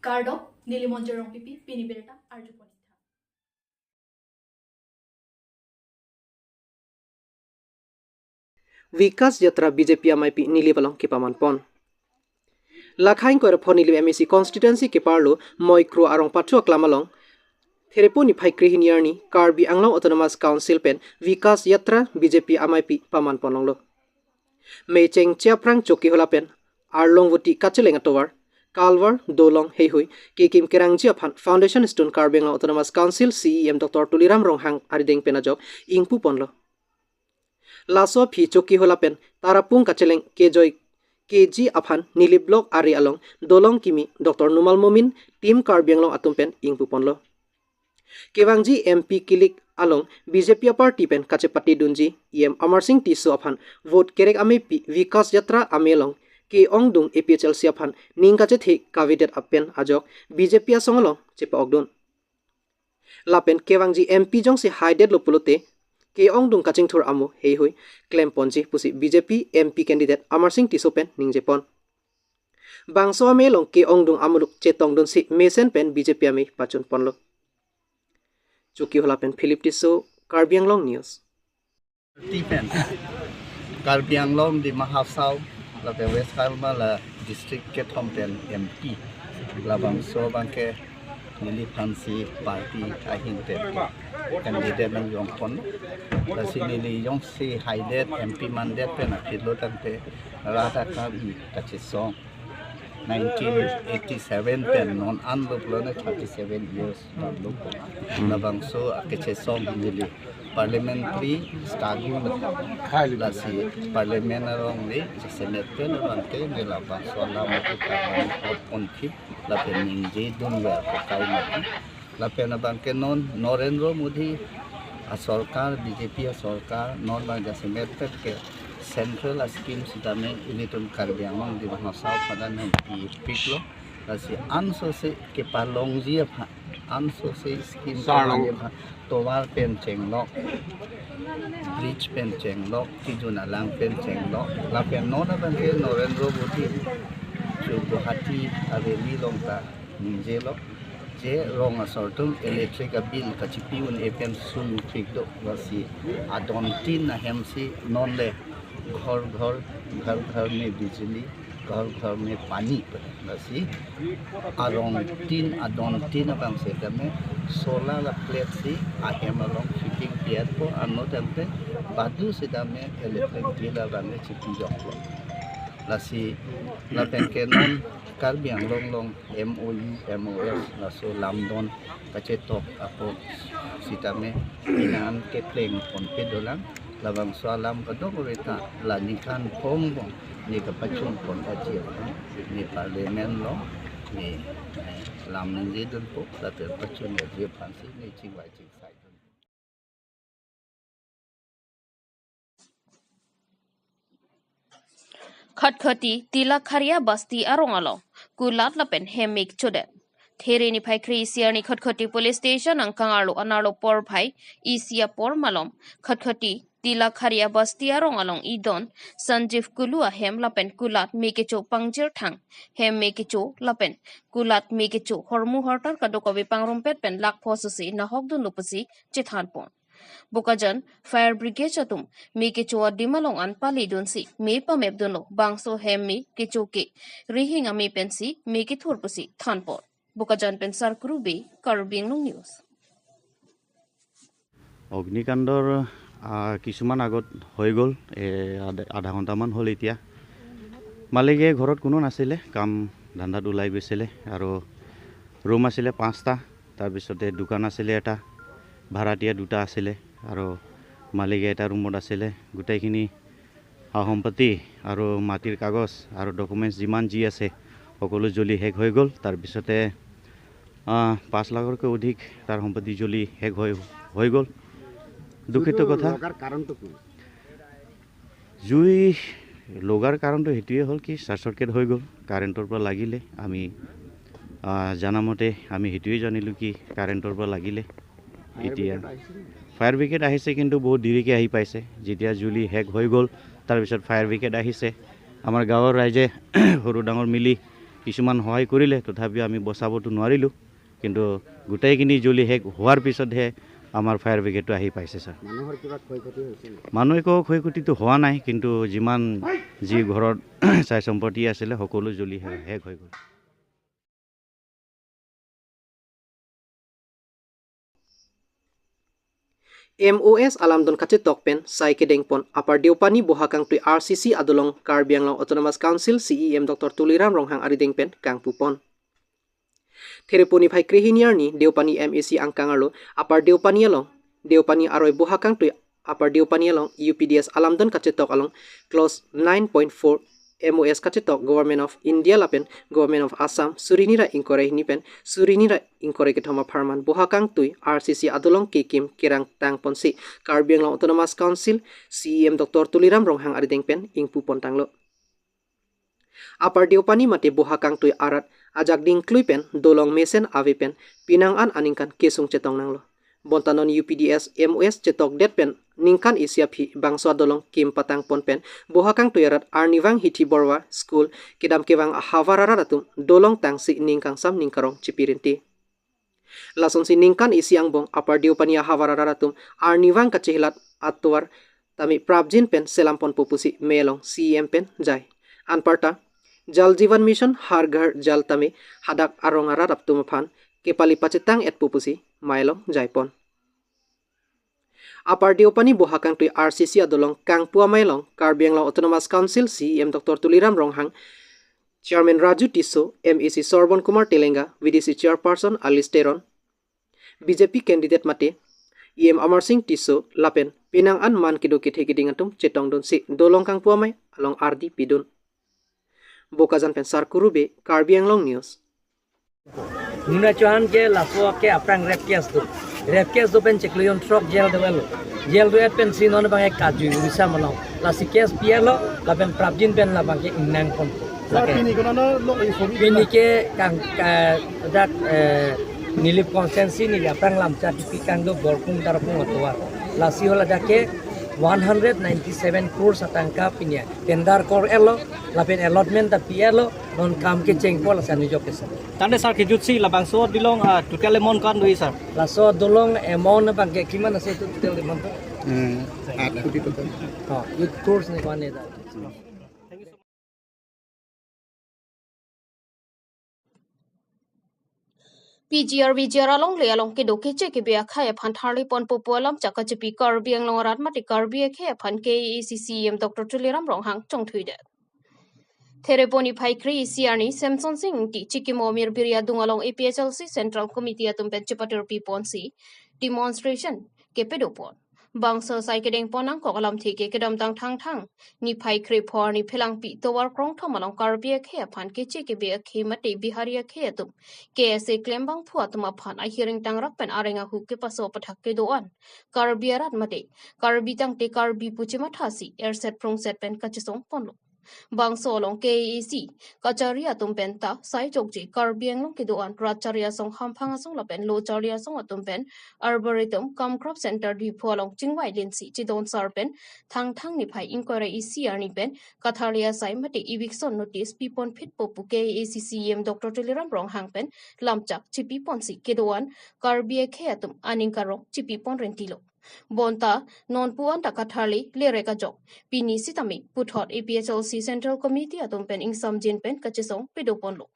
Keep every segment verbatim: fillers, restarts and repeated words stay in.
Kardom, neli Monjir Rongpipi, pini birta arjupon itha. Vikas Yatra B J P ameipi Nilip along kepamanpon. Lakhain koirapho Nilip M A C constituency keparlo Moikro arong pathu aklam along Therepo niphai krehini arni Karbi Anglong Autonomous Council pen Vikas Yatra B J P ameipi pamanpon longlo. Mecheng Chiaprang Chokihola pen Arlongvoti kacheleng atovar, kalvar, dolong heihui kekim kerangji aphan Foundation Stone Karbi Anglong Autonomous Council C E M Doctor Tuliram Ronghang arideng pen ajok ingpuponlo. Laso aphi Chokihola pen Tarapung kacheleng kejoi keji aphan Nilip Block ari along dolong kimi Doctor Numal Momin, Team Karbi Anglong atum pen ingpuponlo. Kevangji M P kilik along B J P aparty pen kachepatedunji E M Amarsing Tisso aphan vote kerek ameipi Vikas Yatra amei along ke-ongdung A P H L C aphan ning kachethe kavedet apen ajok B J P asong along chepa-okdun. Lapen kevangji M P jongsi haidetlo pulote ke-ongdung kachingthur amo heihui klemponji pusi B J P M P candidate Amarsing Tisso pen ningjepon. Bangso amei along ke-ongdung amuluk chetongdunsi mesen pen B J P amei pachunponlo. Chokihola pen Philip Tisso, Karbi Anglong News. Ti pen Karbi Anglong, Dima Hasao, lapen West Karbi Anglong la district kethom pen M P, labangso abangke neli aphansi party ahin pen candidate nangjongpon. Lasi neli jongsi haidet M P mandet pen apitlo tangte rat akam i kachesong. Nineteen eighty-seven pen non an lo pulo ne thirty-seven years non lo. Labangso akechesong neli parliamentary struggle, lasi parliament arong le jasemet pen abangke ne labangso alam kita pon thip lapen ningjedun ver ko kai mati. Lapen abangke non Narendra Modi asorkar, B J P asorkar, non abang jasemet pen ke central scheme sitame ilitum Karbi Anglong Dima Hasao pada nangpipiklo. Lasi ansose kepalongji aphan, ansose scheme Sarlong. Kepalongji aphan, tovar pen chenglok, bridge pen chenglok, Tijun alang pen chenglok. Lapen non abangke Narendra Modi jo Guwahati a-rally along ta ningjelo je rong asor atum electric a-bill kachipi un-e pen sungpik do, lasi adon tin ahemsi non le ghor ghor, ghar ghar mein bijli, ghar ghar mein pani, lasi arong tin, adon tin abang sitame solar a-plate si ahem along fitting piat po, ano tangte badu sitame electric bill abang chipi joklo. Lasi lapen ke non Karbi Anglong along M O U, M O S, laso lamdon kachetok apot sitame inan kepleng ponpe dolang, labangso alam kadokave ta la ningkan pongbong ne kapachun pon aji aphan ne parliament along ne, eh, lam ningjedunpo, lapen pachun aji aphansi ne chingvai chingsai dun. Khatkhati Tilakharia Basti arong along kulat lapen hem me kechodet. There niphai kre-isi arni Khatkhati Police Station angkang arlo anerlo porphai isi apor malom Khatkhati Tilakharia Basti arong along idon Sanjeev Kulu ahem lapen kulat me kecho pangjirthang, hem me kecho lapen kulat me kecho hormu hortar kadokave pangrumpet pen lakh pho sose nahokdunlo pusi chethanpon. Bokajan Fire Brigade atum me kecho adim along an palidunsi me pamepdunlo, bangso hem me kecho ke rihing ame pensi me kethur pusi thanpon. Bokajan pen Sarkru Bey, Karbi Anglong News. অগ্নিকাণ্ডৰ, আহ, কিছুমান আগত হৈ গ'ল, এ, আধা, আধা ঘণ্টামান হ'ল এতিয়া। মালিকে ঘৰত কোনো নাছিলে, কাম ধান্দাত ওলাই গৈছিলে আৰু ৰুম আছিলে পাঁচটা, তাৰপিছতে দোকান আছিলে এটা, ভাড়াতীয়া দুটা আছিলে আৰু মালিকে এটা ৰুমত আছিলে। গোটেইখিনি সা সম্পত্তি আৰু মাটিৰ কাগজ আৰু ডকুমেণ্টছ যিমান যি আছে, সকলো জ্বলি শেষ হৈ গ'ল। তাৰপিছতে, আহ, পাঁচ লাখতকৈ অধিক তাৰ সম্পত্তি জ্বলি শেষ হৈ, হৈ গ'ল। দুখিত কথা। লগাৰ কাৰণটো কি? জুই লগাৰ কাৰণটো সেইটোৱে হ'ল কি, শ্বৰ্ট চাৰ্কিট হৈ গ'ল, কাৰেণ্টৰ পৰা লাগিলে। আমি, আহ, জানামতে আমি সেইটোৱে জানিলোঁ কি কাৰেণ্টৰ পৰা লাগিলে। ফায়াৰ এতিয়া ব্ৰিগেড আহিছিল নেকি? ফায়াৰ ব্ৰিগেড আহিছে, কিন্তু বহুত দেৰিকৈ আহি পাইছে। যেতিয়া জ্বলি শেষ হৈ গ'ল, তাৰপিছত ফায়াৰ ব্ৰিগেড আহিছে। আমাৰ গাঁৱৰ ৰাইজে সৰু ডাঙৰ মিলি কিছুমান সহায় কৰিলে, তথাপিও আমি বচাবতো নোৱাৰিলোঁ। কিন্তু গোটেইখিনি জ্বলি শেষ হোৱাৰ পিছতহে আমাৰ ফায়াৰ ব্ৰিগেডটো আহি পাইছে, ছাৰ। মানুহৰ কিবা ক্ষয় ক্ষতি হৈছে নেকি? মানুহ একো ক্ষয় ক্ষতিটো হোৱা নাই, কিন্তু যিমান যি ঘৰত চাই সম্পত্তি আছিলে, সকলো জ্বলি শেষ, শেষ হৈ গ'ল। M O S alamdon kachetok pen sai kedengpon Upper Deopani Bohakangtui R C C adolong Karbi Anglong Autonomous Council C E M Doctor Tuliram Ronghang arideng pen kangpupon. Thereponi phai krehini arni Deopani M A C angkang arlo Upper Deopani along, Deopani aroi Bohakangtui Upper Deopani along U P D S alamdon kachetok along clause nine point four M O S kachetok Government of India lapen Government of Assam suri hini ra ingkoi ra hini pen suri hini ra ingkoi ra kethom apharman Bohakangtui R C C adolong kekim kerang tangponsi Karbi Anglong Autonomous Council C E M Doctor Tuliram Ronghang arideng pen ingpupon tanglo. Upper Deopani mate Bohakangtui arat ajak dingklui pen dolong mesen ave pen penang an aningkan kesung chetong nanglo. Bonta non U P D S M O S chetokdet pen ningkan isi aphi bangso adolong kim patangpon pen Bohakangtui arat arnivang Hithi Borwa School kedam kevang ahavar arat atum dolong tangsi ning kangsam ning karong chipirinti. Lasonsi ningkan isi angbong Upper Deopani ahavar arat atum arnivang kachehilat atovar tame prapjin pen selam ponpo pusi mei along C E M pen jai. Anparta Jal Jeevan Mission Har Ghar Jal tame hadak arong arat atum aphan kepali pachetang etpo pusi mei along jaipon. Upper Deopani Bohakangtui R C C adolong kangpu amei along Karbi Anglong Autonomous Council C E M Doctor Tuliram Ronghang, Chairman Raju Tisso, M A C Sorbon Kumar Telenga, V D C Chairperson Alice Teron, B J P candidate mate E M Amar Singh Tisso lapen penang an man kedo kethe keding atum chetongdunsi dolong kangpu amei along ardi pidun. Bokajan pen Sarkuru Bey, Karbi Anglong News. Nuna chuhan ke laso ke aphrang rape case do. Rape case do pen chiklo jon throk jail do-etlo. Jail do-et pensi non abang ke kaju Odisha malong. Lasi case pi-etlo, lapen prapjin pen labang ke ingnang pon. Sir, lake pini kono lo, lo, isobi pini ke kang, ka, dak, eh, Nilip constituency ni aphrang Lamcha Tipi kangdo Borkung Tarkung atovar. Lasi haladak ke one hundred ninety-seven crores atangka pini tender kor-etlo, lapen allotment ta pi-etlo, non kam kechengpo lasi anujok ke sir. Tangte sir kejutsi labangso adolong, ah, total amount ko-an do sir? Laso adolong amount abang ke kiman ase total amount to? Hmm, eight koti total. Oh, eight crores ne ko-an ne da. P G R V G R alongle along kedo keche kebe akhei aphan tharli ponpo pu alam chak kachepi Karbi Anglong arat mate Karbi akhei aphan K A A C C E M Doctor Tuliram Ronghang chongthuidet. Thereponi phai kre-isi arni Samson Singh Ingti chikimo Mirbiri adung along A P H L C Central Committee atum pen chepatirpi ponsi demonstration kepadopon. Bangso sai kedengpon nangkok alamthe ke kedamtang Thangthang niphai krepho arni Phelangpi tovar krongthom along Karbi akhei aphan keche kebe akhei mate Bihari akhei atum K S A klembangphu atum aphan ahiring tangrak pen areng ahu kepaso apathak kedo-an Karbi arat mate Karbi tangte Karbi pu chemathasi erset prungset pen kachesong ponlo. Bangso along K A A C kachari atum pen ta sai chokche Karbi Anglong kedo-an rat chari asong, hamphang asong lapen lo chari asong atum pen Arboretum cum Crop Center Diphu along chingvai linsi chidon sar pen Thangthang niphai ingkoi ra isi arni pen katharli asai mate eviction notice pipon phitpo pu K A A C C E M Doctor Tuliram Ronghang pen lamchak chipi ponsi kedo-an Karbi akhei atum aning karong chipi pon rentilo. Bonta non pu-an ta katharli lerek ajok pini sitame puthot A P H L C Central Committee atum pen ingsamjin pen kachesong pedoponlo.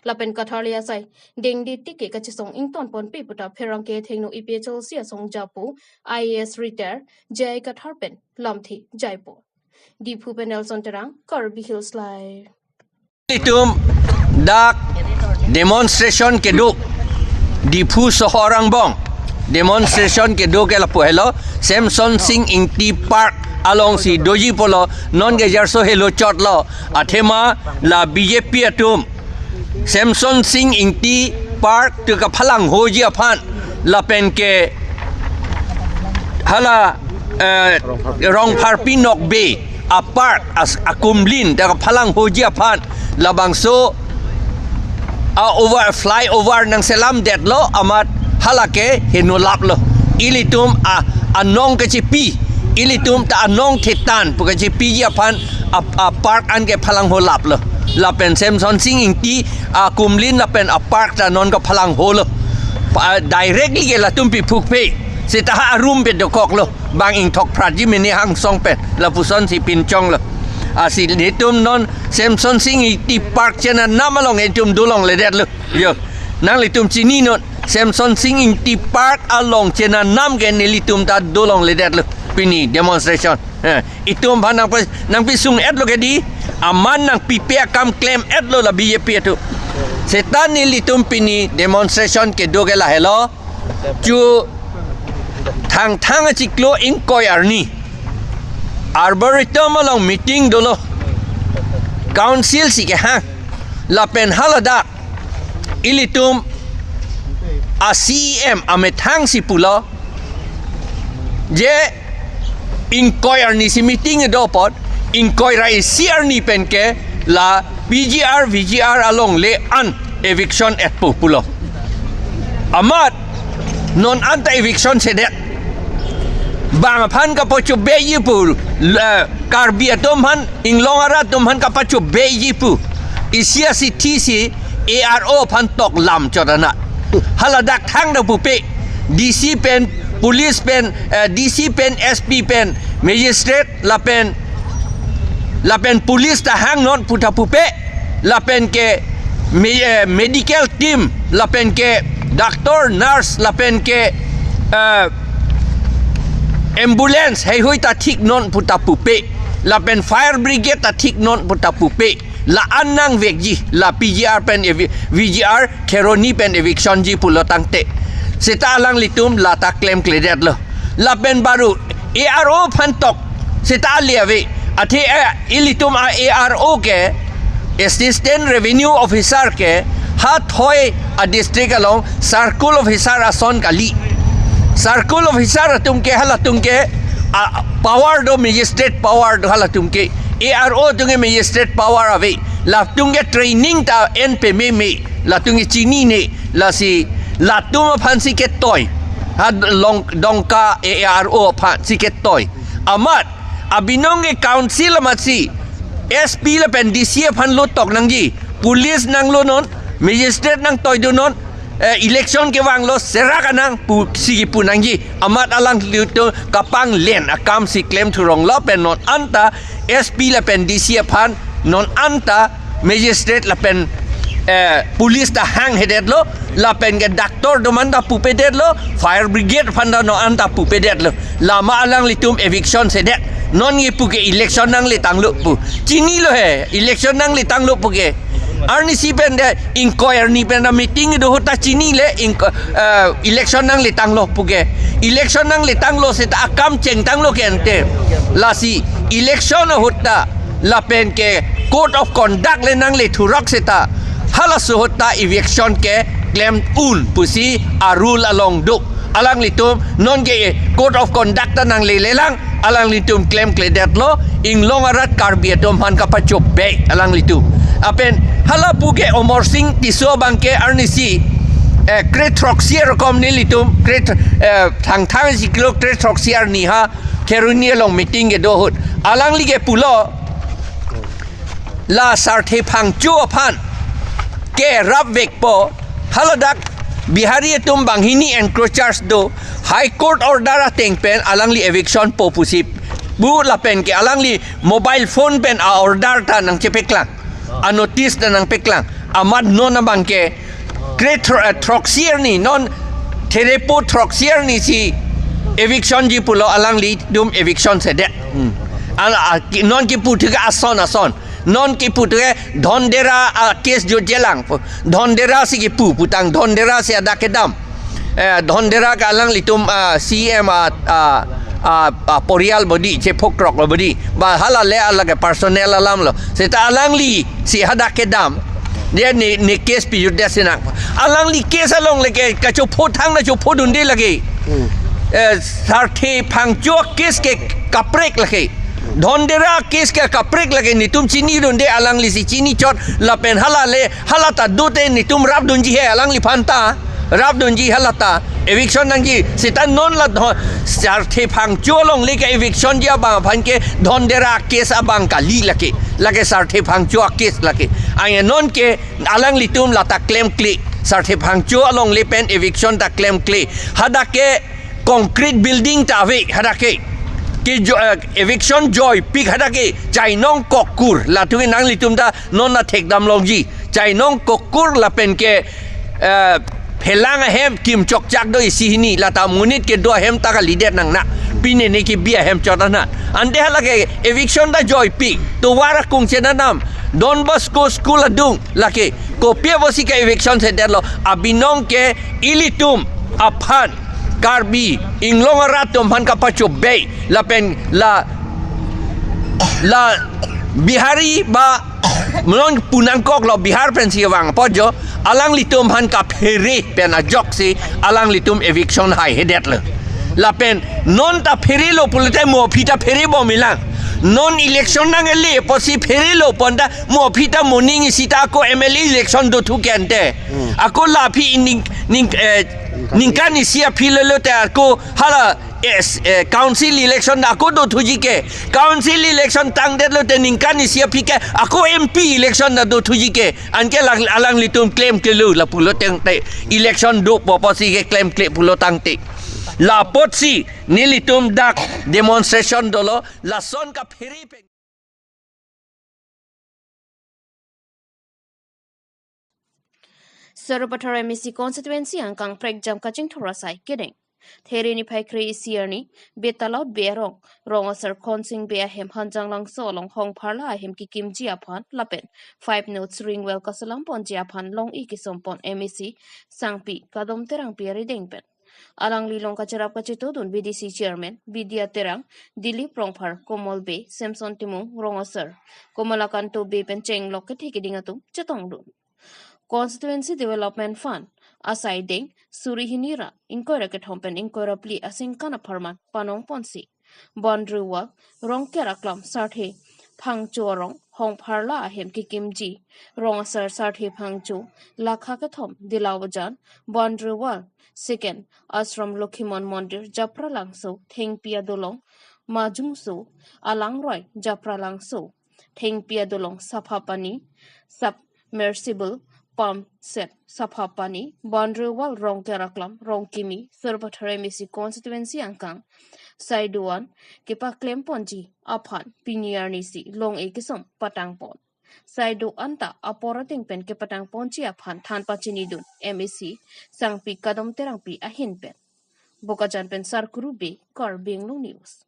Lapen katharli asai dengde tike kachesong ingtonponpe pu ta pherangke thengno A P H L C asong japo I A S retire J I Kathar pen lamthe jaipo. Diphu pen Nelson Terang, Karbi Hills Live. Itum dak demonstration kedo, Diphu sohor angbong demonstration kedo ke lapu helo, Samson Singh Ingti Park alongsi doji pulo, non ke jarso helo chotlo, athema la B J P atum Samson Singh Ingti Park tu kaphalanghoji aphan lapen ke hala, eh, Rongpharpi Nokbe a park as akumlin ta kaphalanghoji aphan labangso a over, flyover nangselamdetlo amat hala ke heno laplo. Ilitum a, anong kachepi, ilitum ta anong thetan pu kachepiji aphan a, a park an ke phalangho laplo. lapen Semson Sing Ingti akumlin lapen apark ta non kaphalang holo. Pa, directly ke latum piphukpe. Seta ha arum pe dokoklo. Bang ingthok phratji mene hangsong pen. Lapusonsi pinchonglo. Lasi nelitum non Semson Sing Ingti Park chenanam along nelitum dolongledetlo. Yo. Nanglitum chininon. Semson Sing Ingti Park along chenanam ke nelitum ta dolongledetlo. Pini demonstration. Eh, itum aphan nangpi, nangpisung-etlo ke di, aman nangpipe akam klem-etlo la B J P atum. Seta nelitum pini demonstration kedo ke lahelo. Chu Thangthang achiklo ingkoi arni Arboretum along meeting dolo. Council si kehang. Lapen haladak ilitum a C E M amethang si pulo. Je ingkoi arni si meeting do apot, ingkoi ra isi arni pen ke la P G R, V G R along le an eviction-et pu pulo. Amat non anta eviction sedet. Bang aphan kapachobei pu, la Karbi atum aphan, inglong arat atum aphan kapachobei pu. Isi asithi si A R O aphan tok lam chot anat. Haladak thangta pupe. D C pen, police pen, eh, D C pen, S P pen, magistrate lapen, lapen police ta hangnon pu ta pupe. Lapen ke me-, eh, medical team, lapen ke doctor, nurse, lapen ke, eh, ambulance, heihui ta thiknon pu ta pupe. Lapen fire brigade ta thiknon pu ta pupe. La an nangvekji, la P G R pen evi-, V G R, Kheroni pen eviction ji pulo tangte. Seta alanglitum la ta klemkledetlo. Lapen baru A R O aphan tok seta ale ave. Athe, eh, ilitum a A R O ke Assistant Revenue Officer ke ha thoi a district along circle officer ason kali. Circle officer atum ke halatum ke, ah, power do, magistrate power do halatum ke. A R O atum ke magistrate power ave. Latum ke training ta en pememe. Latum ke chinine. Lasi latum aphan si ketoi. Ha long dongka A R O aphan si ketoi. Amat abinong ke council amat si S P lapen D C aphan lo tok nangji. Police nanglonon, magistrate nangtoidunon, eh, election kevanglo serak anang pu si kipu nangji. Amat alanglitum kapanglen akam si klem thurong lapen non anta S P lapen D C aphan non anta magistrate lapen, eh, police ta hanghedetlo, lapen ke doctor atum anta pupedetlo, fire brigade aphan ta non anta pupedetlo. Lama alanglitum eviction sedet. Non kipu ke election nangletanglo pu. Chinilo he, election nangletanglo pu ke. Arnisi pen de ingkoi arni pen a meeting do ahut ta chinile ingko-, eh, election nangletanglo pu ke. Election nangletanglo seta akam chengtanglo ke ante. Lasi election ahut ta lapen ke code of conduct le nanglethurok seta halaso ahut ta eviction ke klem un pusi a rule along do. Alanglitum non ke code of conduct ta nanglelelang, alanglitum klemkledetlo, inglong arat Karbi atum aphan kapachobei alanglitum. Lapen hala pu ke Amarsing Tisso abang ke arnisi, eh, kre throksi arkom nelitum, kre thr-, eh, Thangthang achiklo kre throksi arni ha Kheroni along meeting kedo ahut. Alangli ke pulo, la Sarthe Phangcho aphan ke rapvekpo, haladak Bihari atum banghini encroachers do, High Court order ateng pen alangli eviction po pusi pu lapen ke alangli mobile phone pen a order ta nangchepeklang, a notice ta nangpeklang. Amat non abang ke kre thro-, eh, throksi arni, non therepo throksi arni si eviction ji pulo, alanglitum eviction sedet. Hmm. Al-, a, ki-, non kipu thik ason ason. Non kipu thik Dhandera a case jutjelang. Dhandera si kipu putang, Dhandera si adak kedam. Eh, Dhandera ke alanglitum, ah, C M a, ah, ah, ah, porial bodi, chephoktroklo bodi. Ba hala le alage personal alamlo. Seta alangli si hadak kedam. Dia ne, ne case pijutdet sinang. Alangli case along lake kachopho thangta chophodunde lake. Hmm. Eh, Sarthe Phangcho case ke kaprek lake. Dhandera case ke kaprek lake, netum chinidunde, alangli si chini chot lapen hala le, hala ta dote netum rapdunji he alangliphan ta. Rapdunji hala ta. Eviction nangji, seta non la dho-, Sarthe Phangcho alongle ke eviction ji abang aphan ke dhon dera case abang kali lake. Lake Sarthe Phangcho a case lake. Anke non ke alanglitum la ta klemkle. Sarthe Phangcho alongle pen eviction ta klemkle. Hadak ke concrete building ta ave, hadak ke. Ke jo, eh, eviction joipik hadak ke. Chainong kokur. Latum ke nanglitum ta non na thekdam longji. Chainong kokur lapen ke, eh, phelang ahem kim chokchak do isi hini, la ta monit kedo ahem ta kalidet nangne. Pine ne kebi ahem chot anat. Ante hala ke eviction ta joipik. Tovar akung chenanam. Don Bosco School adung lake. Kopi apotsi ke eviction sedetlo. Abinong ke ilitum aphan Karbi Anglong arat atum aphan kapachobei. Lapen la, la Bihari ba non punangkoklo, Bihar pensi vang apot jo, alanglitum aphan kaphere pen ajoksi alanglitum eviction haihedetlo. Lapen non ta pherelo pulote mo aphi ta pherebom ilang. Non election nangkele apotsi pherelo pon ta mo aphi ta moning isi ta ako M L A election dothu ke ante. Hmm. Ako la aphi ning, ning, eh, ningkan isi aphi lelo te ako hala, yes, eh, council election ako dothuji ke. Council election tangdetlo te ningkan isi aphi ke ako M P election ta dothuji ke. Anke alang, alanglitum klemklelo lapulo tangte. Election dopo apotsi ke klemkle pulo tangte. La apotsi nelitum dak demonstration dolo, lason kaphere pen. Sarupathar M A C constituency angkang prekjam kachingthur asai kedeng. There niphai kre-isi arni, Betalaut Bey arong, rong asar Khonsing Bey ahem Hanjanglangso along hongpharla ahem kekimji aphan lapen five notes ring well kaselam ponji aphan long-e kesem pon M A C Sangpi Kadom Terangpi arideng pen. Alangli along kacherap kachetongdun V D C chairman Bidya Terang, Dilip Rongphar, Komol Bey, Samson Timung, rong asar Komalakanto Bey pen chenglok kethe keding atum chetongdun. Constituency Development Fund asai deng suri hini ra ingkoi ra kethom pen ingkoi ra phli asingkan apharman panong ponsi boundary wall Rongker Aklam Sarthe Phangcho arong hongpharla ahem kekimji, rong asar Sarthe Phangcho, lakha kethom Dilawajan, boundary wall second Ashram Lokhimon Mondir Japralangso, thengpi adolong Majungso, alangroi Japralangso, thengpi adolong Sapha Pani, submersible pump set Sapha Pani, boundary wall Rongker Aklam, Rongkimi, Sarupathar M A C constituency angkang saido an kepaklem ponji aphan pini arnisi long-e kesem patang pon. Saido anta apor ateng pen kepatang ponji aphan than pachinidun M A C Sangpi Kadom Terangpi ahin pen. Bokajan pen Sarkuru Bey, Karbi Anglong News.